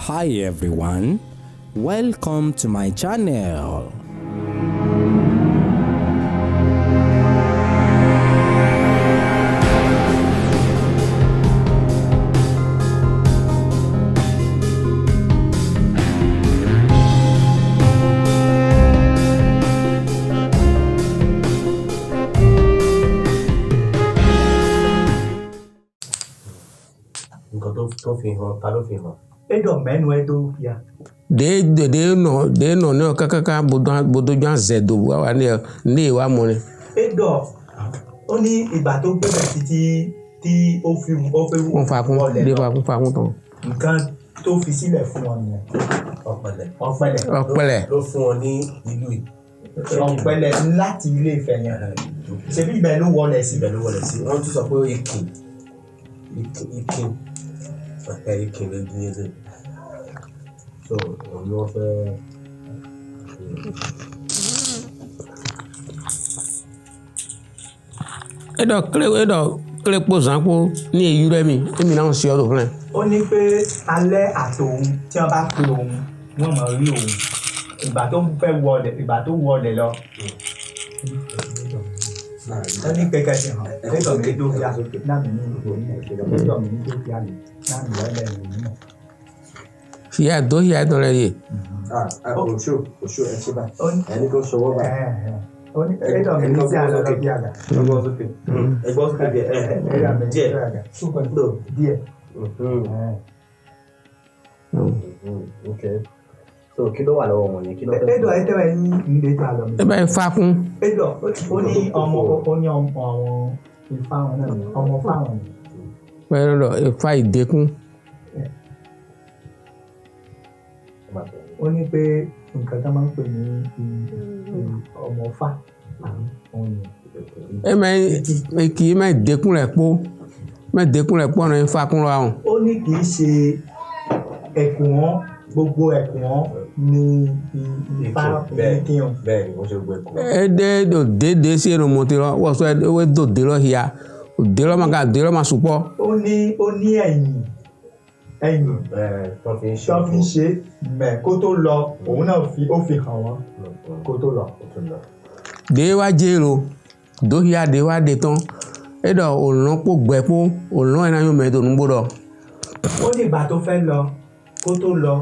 Hi everyone, welcome to my channel. Nǹkan tó fi hàn, ta ló fi hàn? Eɖɔ mɛnu edo fia. De nɔ ne kakaka bodo dzɔn zɛ do wa ne wa mɔ ne. Eɖɔ ó ní ìgbà tó gbébẹ̀ títí tí ó fi Wọ́n fa kún wọlé de lọ. fa kún fa kún tán. Nǹkan tó fi sílẹ̀ fún wọn nìyẹn. Ọ̀pẹ̀lẹ̀. Ọ̀pẹ̀lẹ̀. Ọ̀pẹ̀lẹ̀. Ló fún wọn ní ìlú yìí. Ọ̀pẹ̀lẹ̀ láti Ilé Ifẹ̀ yẹn. Ṣebí ibẹ̀ ló wọlé sí. Ibẹ̀ ló wọlé sí. Wọ́n tún sọ pé Ìkìn, Ìkìn, ẹ̀ Ìkìn ló dín yẹn sí. So òun ni wọ́n fẹ́. Eɖɔ kle eɖɔ kle kpo zã kpo ní eyu ɖe mi emi na si ɔdo ƒlɛ. Ó ní pé alẹ́ àtòun tí wọ́n bá pe òun wọ́n máa rí òun. Ìgbà tó fẹ́ wọlé, ìgbà tó wọlé lọ. Ó ní pé kẹ́sì hàn. Eɖɔ mi do fia náà mi ní ìròyìn. Eɖɔ mi do fia lè náà mi lọ́lẹ̀ ìròyìn náà. Fìyà do fìyà dɔn lɛ yìí. Ah, òṣù òṣù ẹ ṣe báyìí. Ó ní Ẹni tó ṣọwọ́ báyìí. Ó ní eɖɔ mi ní sí àlọ́ lọ bí àgà. Ẹgbọ́n sókè. Ẹgbọ́n sókè díẹ̀. Eɖɔ mi ní sí Díẹ̀. àgà. No. Díẹ̀. Okay. So kí ló wà lọ́wọ́ wọn yẹn? Kí ló fẹ́? Eɖɔ ẹ tẹ́wọ̀ ní ìdè tó àlọ́ mi. Ebe fa kún. Eɖɔ ó ní ọmọ, ó ní ọmọ àwọn ifá wọn náà, ọmọ fáwọn ni. Pẹ̀lú lọ fa ìdẹ́kun. Ó ní pé nǹkan tó máa ń pè ní ọmọ fá òun ni. Eme kì í mẹ dẹ́kun lẹ kpó mẹ dẹ́kun lẹ kpó ọ̀nà fa kún lọ àwọn. Ó ní kì í ṣe ẹ̀kùn wọn, gbogbo ẹ̀kùn wọn ní ifá ní kí wọn. Bẹ́ẹ̀ ni wọ́n ṣe gbogbo ẹ̀kọ́. Ede do dede si enu mɔti lɔ wɔsɔ ewe do de lɔ hia de lɔ ma ka de lɔ ma sukpɔ. Ó ní ẹ̀yìn ẹ̀yìn Tó fi ń ṣe. tó fi ń ṣe mẹ̀ kó tó lọ òun náà fi ó fi hàn wọ́n kó tó lọ. De wa dze lo do hia de wa de tɔn eɖɔ olɔ kpo gbɛ kpo olɔ yina yɔ mɛ do nugbɔ dɔ. Ó ní ìgbà tó fẹ́ lọ kó tó lọ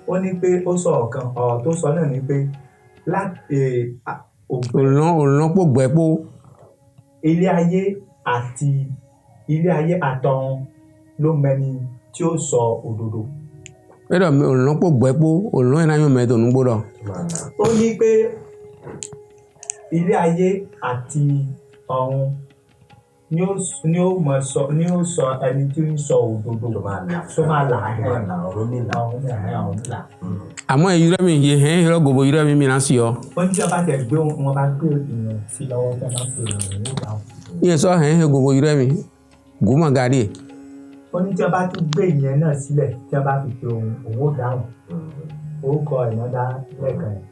ó ní pé ó sọ ọ̀kan ọ̀rọ̀ tó sọ náà ni pé láti Olɔ kpo gbɛ kpo. Ilé ayé àti ilé ayé àtọ̀run ló mẹni tí ó sọ òdodo. Eɖɔ olɔ kpo gbɛ kpo olɔ yina yɔ mɛ do nugbɔ dɔ. Ó ní pé ilé ayé àti ọ̀run ni ó mọ sọ ni ó sọ ẹni tí ń sọ òdodo Tó máa là. tó máa là. Tó máa là Ọ̀rúnmìlà. Ọ̀run ní ọ̀run là. Àmọ́ eyu ɖe mi ye hɛn yɔrɔ gobo yu ɖe mi mi na si yɔ. Ó ní tí wọ́n bá tẹ̀ gbé wọn bá gbé èèyàn sí lọ́wọ́ tí wọ́n bá pè é ní ìgbà wọn. Yẹ sɔ hɛn he gobo yu ɖe mi goma ga ɖi. Ó ní tí wọ́n bá tún gbé ìyẹn náà sílẹ̀ tí wọ́n bá fi pe òun, òun ó dáhùn. Orúkọ èèyàn dá lẹ́ẹ̀kan yẹn.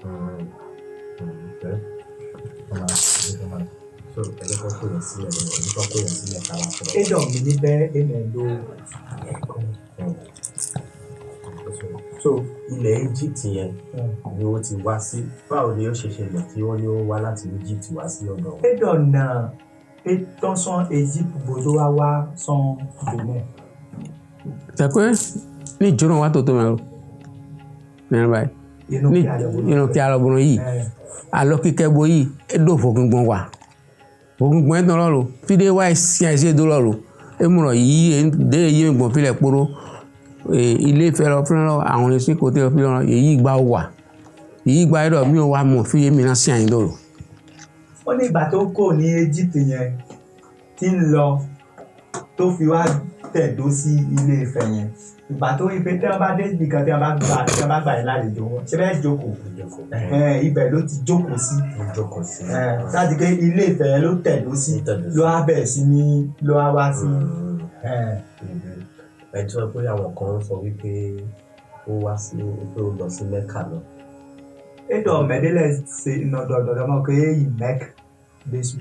So ẹni kan kó yẹn sílẹ̀ lọ́wọ́, ẹni kan kó yẹn sílẹ̀ ká wá sọ̀rọ̀. Eɖɔ mi ní bẹ́ ènìyàn ló ẹ̀kọ́. So ilẹ̀ Egypt yẹn ni ó ti wá sí. Báwo ni ó ṣe ṣẹlẹ̀ tí wọ́n ní ó wá láti Egypt wá sí ọ̀dọ̀ wọn? Eɖɔ nà etɔsɔn Egypt bodo wá wá sɔn Benin. Tɛkue ni dzonu wa toto mɛ o. Nɛnɛ ba yi. Inú Ni kí alẹ́ bolo. inú kí alɔ bolo yi. Ẹ̀, Alɔ kikɛ bo yi eɖo vogungbɔn wa. Vogungbɔn etɔn lɔ lo. Fi de wa sia esi do lɔ lo. Emlɔ yi de yi gbɔn fi lɛ kporo. Ilé Ifẹ̀ lɔ fúnra lɔ àwọn esi kote lɔ fi lɔ èyí gba wà. Èyí gba yɛ dɔ mi ò wa mɔ fi ye mi na si anyi do lo. Ó ní ìgbà tó kò ní Egypt yẹn tí ń lọ tó fi wá tẹ̀dó sí Ilé Ifẹ̀ yẹn. Ìgbà tó rí pé tí wọ́n bá dé ibì kan tí wọ́n bá gbà yín lálejò wọn ṣé bẹ́ẹ̀ jókòó. Ẹ̀hẹ́n, ibẹ̀ ló ti jókòó sí. Jókòó sí. Ẹ̀hẹ́n, láti pé Ilé Ifẹ̀ yẹn ló tẹ̀dó sí Ló tẹ̀dó sí. ló wá bẹ̀rẹ̀ sí ní ló wá wá sí. Ẹ̀hẹ́n. Ẹ jọ pé àwọn kan ń sọ wípé ó wá sí pé ó lọ sí Mẹ́kà lọ. Eɖɔ mɛɖe se nɔ dɔdɔdɔ mɔ ke eyi mɛk desu.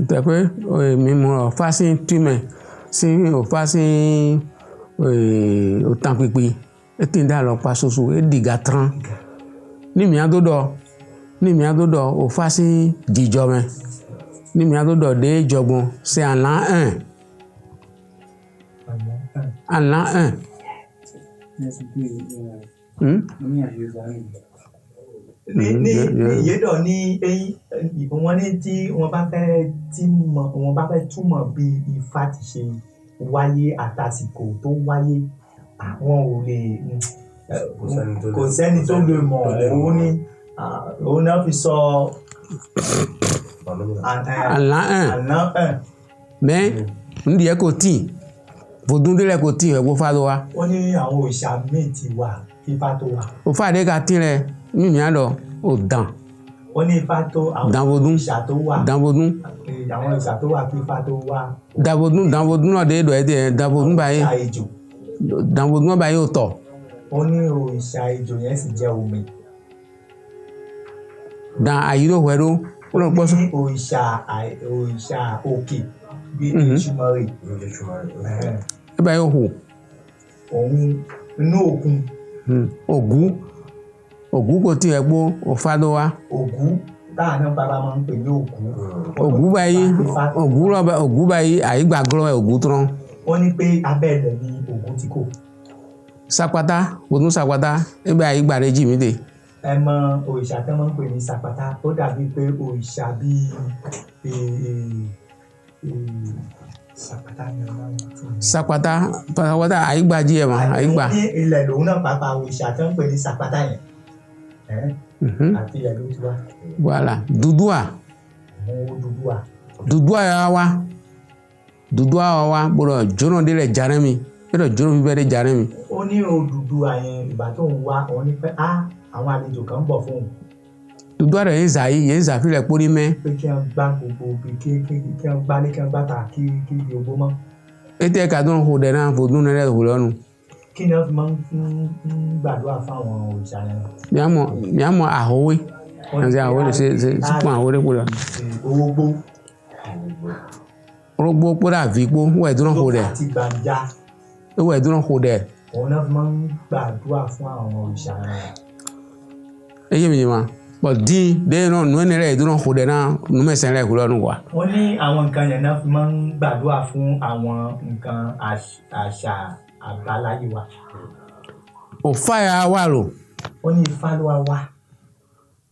Tɛkue mi mɔ fa si tume si o fa si o tan kpikpi. Eti da alɔkpa soso ediga trã. Ní mìa do dɔ ní mìa do dɔ òfa sí dzidzɔ mɛ. Ní mìa do dɔ ɖe dzɔgbɔn c'est en l'an 1. En l'an 1. Hmm? Ní ní ní ìyédọ̀ ní eyín wọ́n ní tí wọ́n bá fẹ́ tí mọ̀ wọ́n bá fẹ́ túmọ̀ bí Ifá ti ṣe wáyé àtàsìkò tó wáyé àwọn ò lè Kò sẹ́ni tó lè- kò sẹ́ni tó lè mọ̀ tó lè mọ̀. òun ni òun náà fi sọ Ọ̀rúnmìlà. En l'an 1. àná ẹ̀ Mais ŋdìɛ ko tí vodun ɖe lɛ ko tí ɛgbɔ fa do wa. Ó ní àwọn òòṣà míì ti wà kí Ifá tó wà. Òfa ɖe ka tí lɛ ní mìa dɔ o dan. Ó ní Ifá tó àwọn Danvodun. òòṣà tó wà Danvodun. Àwọn òòṣà tó wà kí Ifá tó wà. Danvodun danvodun lɔ de dɔ yɛ tiɛ danvodun ba ye Òòṣà ejò. Danvodun ba ye o tɔ. Ó ní òòṣà ejò yẹn sì jẹ́ omi. Dan ayi ɖo hwɛ ɖo wọlɔ kpɔsɔ. Ní òòṣà òòṣà òkè bíi Èṣùmàrè. Èṣùmàrè. Eba ye ho. Òun inú òkun. Ògún ògún kò tí ẹ gbó òfa do wa. Ògún táà náà bàbá máa ń pè ní Ògún. Ògún báyìí ògún lọ ògún báyìí àyígbà glọ ògún trọn. Wọ́n ní pé abẹ́ ilẹ̀ ni Ògún tí kò. Sapata vodun sapata ebe àyígbà ɖe dzi mi de. Ẹ mọ òrìṣà tí wọ́n máa ń pè ní Sàpátá, ó dàbí pé òrìṣà bíi Sàpátá ni wọ́n máa ń tún. Sapata sapata àyígbà dzi ẹ ma àyígbà. Ní ilẹ̀ lòun náà pàápàá òrìṣà tí wọ́n ń pè ní Sàpátá yẹn. Àti ilẹ̀ ló ti wá. Voilà, Dudua. Àwọn Odùduwà. Dudua ya wa Dudua wa wa gbọ́dọ̀ jóná de lẹ dza mi gbọ́dọ̀ jóná bíbẹ de dza mi. Ó ní Odùduwà yẹn ìgbà tó ń wá òun ní pé á àwọn àlejò kan ń bọ̀ fóun. Dudua rẹ yẹn zà yìí yẹn zà fi lẹ kpóni mẹ. Pé kí wọ́n gbá gbogbo ibi kí kí kí wọ́n gbálé kí wọ́n gbáta kí kí gbogbo mọ́. Ete ka dùn xɔ dẹ náà vodun rẹ xɔ lọnu. Kí ni wọ́n fi máa ń gbàdúrà fáwọn òrìṣà yẹn? Miamɔ miamɔ ahowe ẹnzẹ ahowe de se se kpɔn ahowe de kpɔ la. Orógbó. Orógbó kpɔ ɖe avi kpó wɔ dùn xɔ dẹ. Àti gbàǹjà. Wɔ dùn xɔ dẹ. Òun náà fi máa ń gbàdúrà fún àwọn òrìṣà yẹn. Eye mi ma bɔn dín de nɔ nu ene lɛ dùn xɔ dẹ náà numɛsɛn lɛ xɔ lɔnu wa. Wọ́n ní àwọn nǹkan yẹn náà fi máa ń gbàdúrà fún àwọn nǹkan àṣà àbáláyé wa. Òfa ya wà lò. Ó ní Ifá ló wá wá.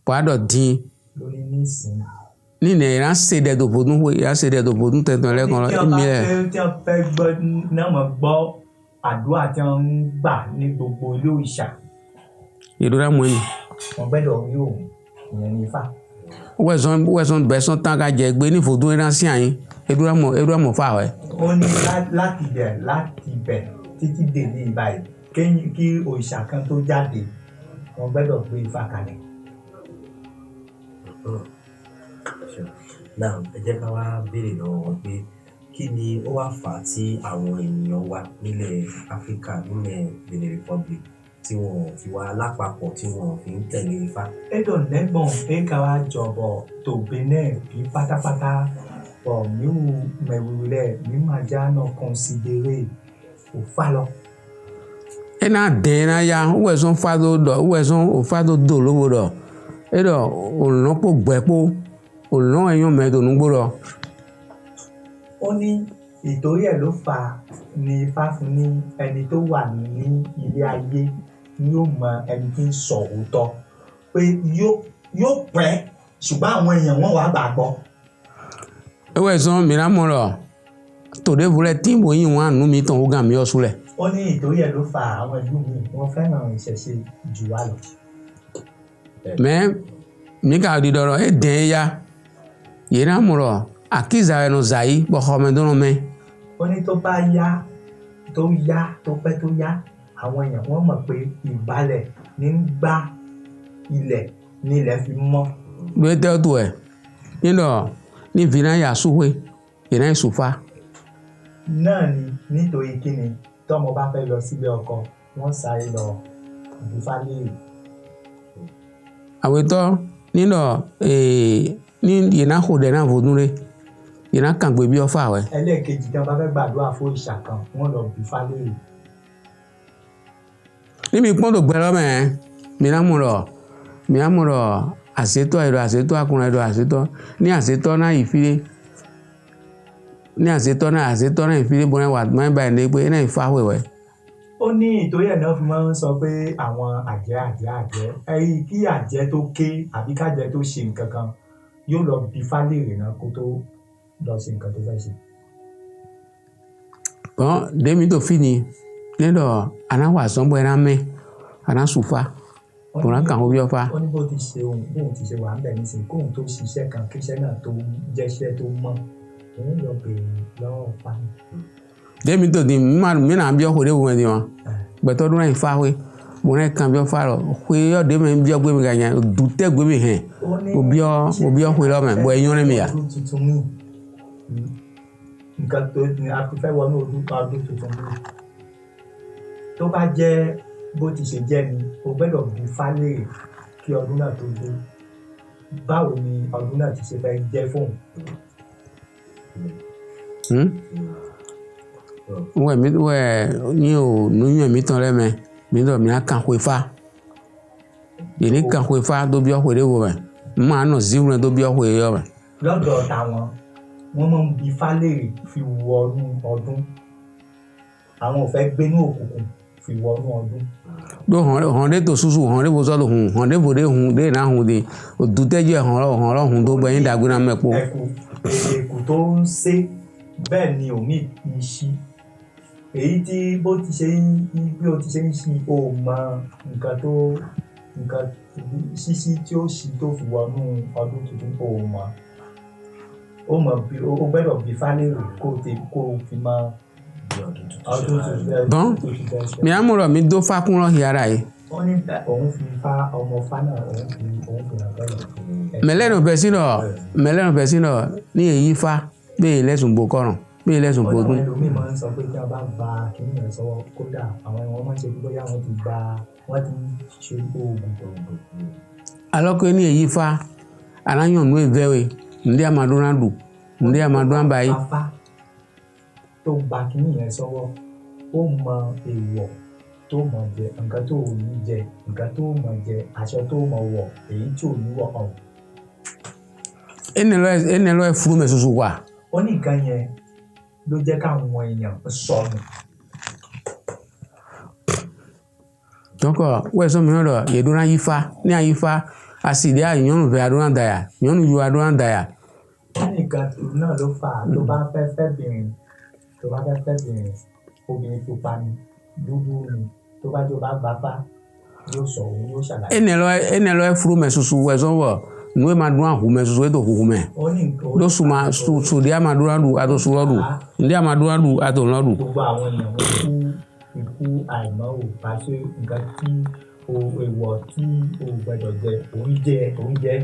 Wàá dọ̀ dín. Lórí nísìnyí. Ní nà yẹn se dẹ do vodun wo yẹn se dẹ do vodun tẹ̀tọ̀ lẹ́kọ̀ọ́ lọ Tí mi yẹ. wọ́n fẹ́ gbọ́ náà mọ̀ gbọ́ àdúrà tí wọ́n ń gbà ní gbogbo ilé òrìṣà. Ìrora mọ̀ ni. Wọ́n gbẹ́dọ̀ rí òun ìyẹn ní Ifá. Wẹ́sọ̀n wẹ́sọ̀n bẹ̀sọ̀n tán ká jẹ gbé ní vodun yẹn sí àyín ìrora mọ̀ ìrora mọ̀ fà wẹ̀. Ó ní láti bẹ̀ títí dè ní ìbáyìí kí òrìṣà kan tó jáde wọ́n gbẹ́dọ̀ gbé Ifá kalẹ̀. Now ẹ jẹ́ ká wá béèrè lọ́wọ́ wọn pé kí ni ó wá fà á tí àwọn ènìyàn wa nílẹ̀ Áfíríkà nílẹ̀ Benin Republic tí wọn ò fi wá lápapọ̀ tí wọn ò fi ń tẹ̀lé Ifá. Edo nẹ́gbọ̀n eka wa jọ̀bọ̀ tó Benin bí pátápátá bọ̀ miwu mẹ̀wìwìlẹ̀ mi máa já náà considéré òfa lọ. E na dẹ̀ na ya wẹ́sọ̀n fa do dọ̀ wẹ́sọ̀n òfa do do lóbo dọ̀ e dọ̀ òlọ́ kpó gbẹ kpó òlọ́ ẹ̀yọ́ mẹ́ tó nugbó dọ̀. Ó ní ìtorí ẹ̀ ló fà á ní Ifá fún ní ẹni tó wà ní ilé ayé ni yóò mọ ẹni tí ń sọ òótọ́ pé yóò pẹ́ ṣùgbọ́n àwọn èèyàn wọn wàá gbàgbọ́. Ewẹ́sọ̀n mìíràn mọ̀ lọ tòde fúlẹ̀ tí mo yín wọn àánú mi tán ó gàn mí ọ̀sùn lẹ̀. Ó ní ìtorí ẹ̀ ló fà á àwọn ìlú míì wọ́n fẹ́ràn ìṣẹ̀ṣe jù wá lọ. Mɛ mi ka di dɔrɔ e dɛn ya yena mɔ lɔ akiza yɛ nɔ zayi bɔ xɔmɛ dɔrɔn mɛ. Ó ní tó bá yá tó yá tó pẹ́ tó yá àwọn èèyàn wọ́n mọ̀ pé ìbalẹ̀ ní ń gbá ilẹ̀ ní ilẹ̀ fi mọ́. Lóye tẹ́ tó ẹ̀ nínú ní vina yà suwe yena yẹ sufa. Náà ni nítorí kíni tọ́mọ bá fẹ́ lọ sílé ọkọ wọ́n sáré lọ ìfá léèrè. Àwòtọ́ nínú ní yena xɔ dẹ̀ náà vodun ɖe yena kàngbé bí ọfà wẹ̀. Ẹlẹ́ẹ̀kejì tí wọ́n bá fẹ́ gbàdúrà fún òrìṣà kan wọ́n lọ bí ifá léèrè. Ní mi kpɔn do gbɛ lɔ mɛ mi na mɔ ɖɔ mi na mɔ ɖɔ asetɔ yi ɖɔ asetɔ akuna yi ɖɔ asetɔ ní asetɔ na yi fi ɖe ní asetɔ na asetɔ na yi fi ɖe bɔn wa mɛ ba yi ne kpe ena yi fa hoe wɛ. Ó ní ìtorí ẹ̀ náà fi máa ń sọ pé àwọn àjẹ́ àjẹ́ àjẹ́ ẹ̀yìn kí àjẹ́ tó ké àbí kájẹ́ tó ṣe nǹkan kan yóò lọ bi fálèrè náà kó tó lọ ṣe nǹkan tó fẹ́ ṣe. Bɔn ɖe mi to fi ni ne ɖɔ ana wɔ azɔn bɔ ena mɛ ana su fa Ó bɔn ní ana kan ho biɔ fa. Ó ní bó ti ṣe òun bóun ti ṣe wà ń bẹ̀ nísìnyí kóun tó ṣiṣẹ́ kan kíṣẹ́ náà tó jẹ́ṣẹ́ tó mọ́ òun lọ bèèrè lọ́wọ́ fa ni. Ɖe mi to di mi ma mi na biɔ ho ɖe wo me di wa gbɛtɔ ɖo na yi fa hoe bɔn na yi kan biɔ fa lɔ hoe yɔ ɖe me biɔ gbe mi ga nya du tɛ gbe mi hɛn. Ó ní O biɔ o biɔ hoe lɔ mɛ bɔn enyo ne mi ya. Ọdún tuntun míì nǹkan tó ní a ti fẹ́ wọnú ọdún tuntun míì tó bá jẹ́ bó ti ṣe jẹ́ ni o gbọ́dọ̀ bi fálèrè kí ọdún náà tó dé báwo ni ọdún náà ti ṣe fẹ́ jẹ́ fóun. Hmm? Wɛ mi wɛ ní o nunyɛ mi tɔn lɛ mɛ mi dɔ mi na kan hoe fa yìí kan hoe fa do biɔ hoe ɖe wo mɛ ma nɔ ziwlɛ do biɔ hoe yɔ mɛ. Lọ́dọ̀ tàwọn wọ́n máa ń bi fálèrè fi wọnú ọdún àwọn ò fẹ́ gbénú òkùnkùn fi wọnú ọdún. Do hɔn hɔn ɖe to susu hɔn ɖe bozɔ do hun hɔn ɖe bo ɖe hun ɖe na hun de o du tɛ dzi hɔn lɔ hɔn lɔ hun do gbɛ yin dagbe na mɛ kpo. Ẹ̀kú èkù tó ń sé bẹ́ẹ̀ ni òmíì ń ṣí èyí tí bó ti ṣe ń bí o ti ṣe ń ṣí o mọ nǹkan tó nǹkan ṣíṣí tí ó ṣí tó fi wọnú ọdún tuntun o mọ ó mọ bí o gbọ́dọ̀ bí fálérò kó o ti kó o fi mọ Bí ọdún tuntun ṣe ọdún máa rí. tuntun Bọ́n. tuntun fẹ́ ṣe. Mi amú rɔ mi do fa kún lɔ hiara yi. Ó ní òun fi fa ọmọ fa náà òun fi hàn bẹ́ẹ̀. Mɛ lɛ nɔ bɛ si nɔ mɛ lɛ nɔ bɛ si nɔ ní èyí fa bẹ́ẹ̀ lẹ́sùn bo kɔrɔ bẹ́ẹ̀ lẹ́sùn bo Àwọn dún. ẹlòmíì máa ń sọ pé tí a bá gba kínní yẹn sọ́wọ́ kódà àwọn ẹ̀wọ̀n máa ń ṣe bí bóyá wọ́n ti gba wọ́n ti ṣe oògùn. Alɔ ke ní èyí fa ananyɔ nu evɛ we ndé amadó na ɖu ndé amadó na ba yi. Afá tó gba kínní yẹn sọ́wọ́ ó mọ èèwọ̀ tó mọ̀ jẹ nǹkan tó ò ní jẹ nǹkan tó mọ̀ jẹ aṣọ tó mọ̀ wọ̀ èyí tí ò ní wọ̀ ọ̀hún. Ene lɔ efuru mɛ susu wa. Ó ní nǹkan yẹn ló jẹ́ káwọn èèyàn sọnù. Donc wɛ sɔ mi dɔ yeɖo na yi fa ní ayi fa asi ɖe ayi nyɔnu vɛ aɖo na da ya nyɔnu yiwo aɖo na da ya. Ó ní nǹkan náà ló fà á tó bá fẹ́ fẹ́ bìnrin tó bá fẹ́ fẹ́ bìnrin obìnrin pupa ni dúdú ni tó bá jẹ́ ó bá gbafá yóò sọ òun yóò ṣàlàyé. Ene lɔ efuru mɛ susu wɛ sɔ wɔ nu ma ɖu ahu mɛ susu eto huhu mɛ. Ó ní nǹkan Do suma su su ɖe ama ɖo na ɖu ato su lɔ ɖu ndé ama ɖo na ɖu ato lɔ ɖu. Gbogbo àwọn èèyàn wọn kú ikú àìmọ́ ò bá ṣe nǹkan tí o èèwọ̀ tí o gbọdọ̀ jẹ òun jẹ òun jẹ.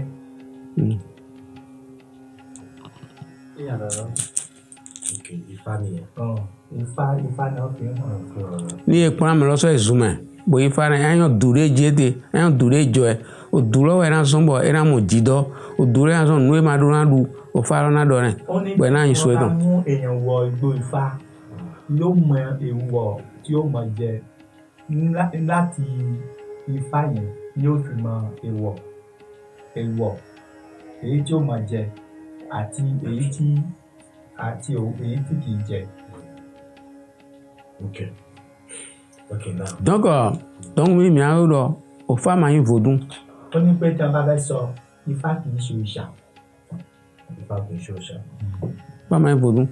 Ok, ifá nìyẹn. Hàn, ifá ifá náà fi ń hàn. Ní ekplɔ ame lɔ sɔ ezu mɛ bo ifa ne anyɔ du ɖe dzi ete anyɔ du ɖe dzɔe o du lɔ wɔ ena zɔn bɔ ena mo dzi dɔ o du ɖe ena zɔn nu ema ɖo na ɖu o fa lɔ na dɔ nɛ. Ó ní Bẹ́ẹ̀ náà yín sọ wọ́n bá ẹ̀tàn. mú èèyàn wọ igbó ifá yóò mọ èèwọ̀ tí ó mọ jẹ láti ifá yẹn yóò fi mọ èèwọ̀ èèwọ̀ èyí tí ó mọ jẹ àti èyí tí àti èyí tí kìí jẹ. Ok, now. Donc donc mi mia ɖɔ o fa ma nyi vodun. Ó ní pé tí a bá fẹ́ sọ ifá kìí ṣe òòṣà. Ifá kì í ṣe òòṣà. Fa ma nyi vodun.